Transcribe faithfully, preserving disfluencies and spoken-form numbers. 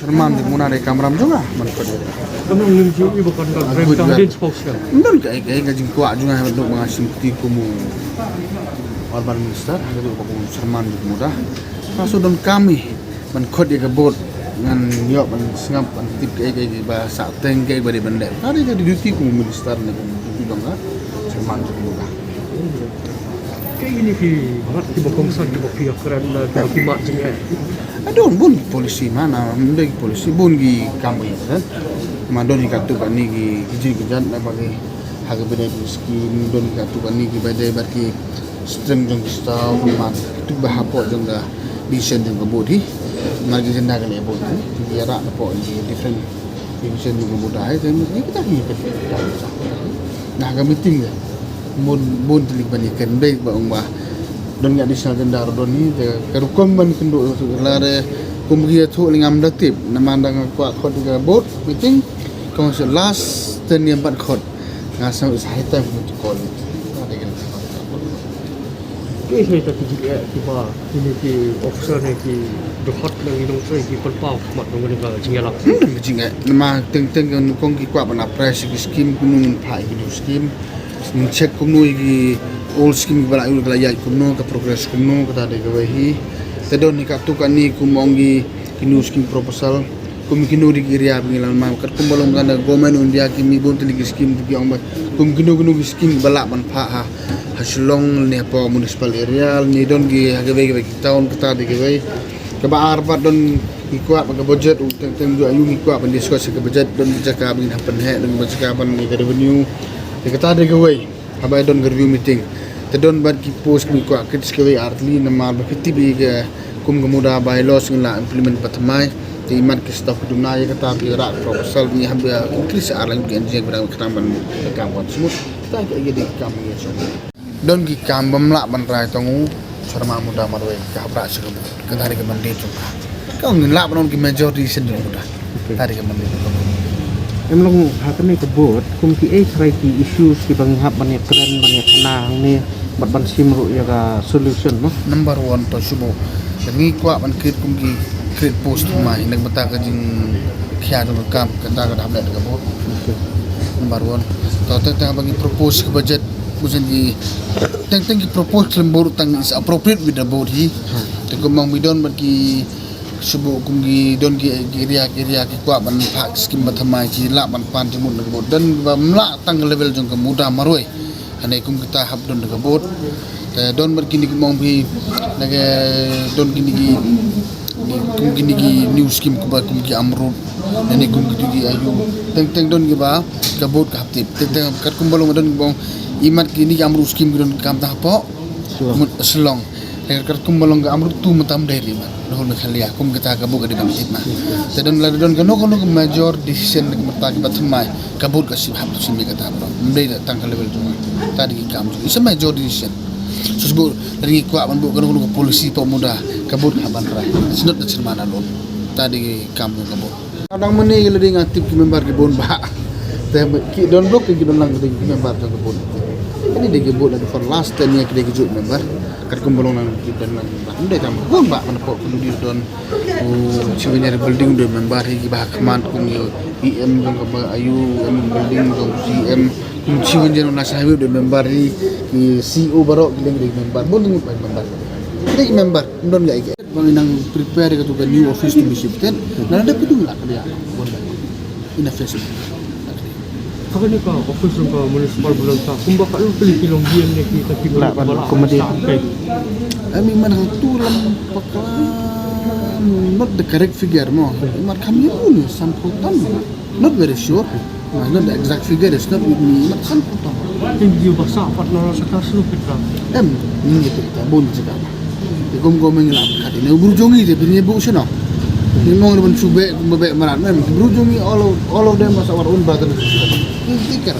Chairman jong u na dei kamram jong nga ban khot ïa. Kam long lim jong i ba kan ka rem tang din spokesman. Don ka, ka, ka jingkwah jong nga ban duk ba nga shim kti kum u urban minister, ha ka duk ba kum chairman jong u da. Ka shu don kam i ban khot ïa ka board, ngan ïoh ban sngap ban tip ka, ka, ka ba sah teng ka ba dei ban leh. Ka dei ka duty kum u minister ne kum u duty jong ka chairman jong u da. Kaei kine ki mat kiba kongsan kiba phi ïakren, kiba phi mad jingeh? Don bun ki policy, ma, na mynta ki policy bun ki kam ba ïakren. Ma don ki katto katne ki, ki jingkjat na ba ki ha kaba dei ki skim, don ki katto katne kiba dei bad ki strength jong ki staff, ma katto ba hapoh jong ka decision jong ka board hi. Ma ki jenda kane board hi ki ïarap hapoh ki different Ki mission jong ka MUDA hi, te mission kita hi, kita hi. Nah, ka meeting de. Bun, bun tylli ban ïakren beit ba ong ba don ïa additional agenda ruh don hi, te ka rukom ban kynduh ruh la re kum ki ïathuh lei ngam da tip. Namar da nga kwah khot ka board meeting, kong shu last ten ïa bat khot. Nga sngew it's high time for me to call it. Kaei kine kita ki jingeh kiba kine ki officer ne ki dkhot ne ki nongtrei ki pynpaw khmat jong kane ka jingïalap? Hmm, jingeh. Namar teng teng ka nyngkong ki kwah ban apply sha ki skim, kumno ngin phah ïa ki new skim. Ngin check kumno ïa ki old skim kiba la ïaid, ka la ïaid kumno, ka progress kumno, kata dei kawei hi. Te don hi katto katne kum ong ki, ki new skim proposal. Kum kino ri ki area ba ngi la mad, katkum ba long ka government of India ki mih bun tylli ki skim ki ong ba kum kino kino ki skim ba lah ban phah ha, ha Shillong ne hapoh municipal area ne don ki ha kawei kawei ki town, kata dei kawei. Kaba ar pat don ki kwah ba ka budget, u teng teng ju ayu ki kwah ban discuss ka budget, don ki jaka ba ngin hap ban heh, don ki jaka ban ïa ka revenue. Te kata dei kawei. Haba don ka review meeting, te don bad ki post ki kwah kit sa kawei ar tylli namar ba ki tip ïa ka kum ka MUDA bylaws ngi la implement ba thymmai. Te imat ki staff ki duna ïa kata ki rak proposal ngi haba increase ar lang ki engineer ba dang khnang ban ka kam ban smooth. Ta ki ïa dei ki kam ngi ïa shong. Don ki kam bym lah ban rai tang u Chairman MUDA marwei ka hap rah sha ka board. Kata dei ka mandate jong ka. Ka ong ngin lah ban ong ki major decision jong ka MUDA. Okay. Kata dei ka mandate jong ka board. Em long ha kane ka board kum kiei trai ki issues kiba ngi hap ban ïakren ban ïakhana hangne bad ban shim ruh ïa ka solution mo? Number one to shu buh. Ngi kwah ban create kum ki create post thymmai na ka bynta ka jingkhia jong ka kam kata ka dei ha ka board. Okay. Number one. To teng teng ba ngi propose ka budget, buh shen ki teng teng ki propose khlem buh ruh tang is appropriate with the board hi. Hmm. Te kum ong ba don bad ki Shu buh kum ki don ki, ki area, ki area ki kwah ban phah skim ba thymmai ki lah ban pan jingmut na ka board. Don bym lah tang ka level jong ka MUDA marwei. Hangne kum kita hap don na ka board. Te don bad kine ki mong phi na ka don kine ki, ki kum kine ki new skim kumba kum ki AMRUT. Hangne kum kine ki ayu. Teng teng don kiba ka board ka hap tip. Teng teng katkum ba long don ki mong imat kine ki AMRUT skim ki don kam ta hapoh Shillong. Mut Shillong. Te katkum ba long ka AMRUT tu mynta ym dei ri ma. Dahol Meghalaya kum kita ka board ka dei ban tip ma. Te don la don kano kano ka major decision ka mynta kiba thymmai ka board ka shim hap tu shim ïa kata bro. Ym dei da tang ka level jong nga. Ta dei ki kam jong. It's a major decision. So shu buh la ngi kwah ban buh kano kano ka policy pa MUDA ka board ka hap ban rai. It's not the chairman alone. Ta dei ki kam jong ka board. Dang mynne ïa lade nga tip ki member ki bun bah. Te ki don block ki don lang ki member jong ki bun. Kane dei ki bun la for last ten year ki dei ki juh member. Katkum ba long lang ki don lang bah. Ym dei tang bun bah, mana pok ki don. U Chief Engineer Building u dei member hi, kiba ha khmat kum u E M jong ka ba ayu, em building jong C M. Kum Chief Engineer National Highway u dei member hi, ki C E O baroh ki dei member. Bun ngut bah member. Dei member, ym don ïa ki. Ba ngi nang prepare ka tu ka new office to be shifted. Na da pitu la ka dia. Ina face. Ka kane ka office ka municipal building ta kumba ka lu pili ki long bien ne ki ta ki lah ban accommodate. I mean, man hang tu lam pakla, not the correct figure mo. Mar kam ye un san phew ton. Not very sure. Mas not the exact figure is not with me. Mat san phew tam. Tin yu basa pat na sa ka slu pitra. Em, ni ni pitra bun jaka. Te gom gom ngi lam kat ni bru jong ngi te bin ye bu sino. Ni mong ban sube kumba be maran em. Bru jong ngi all of, all of them must our own brother and sister. Ni tikar.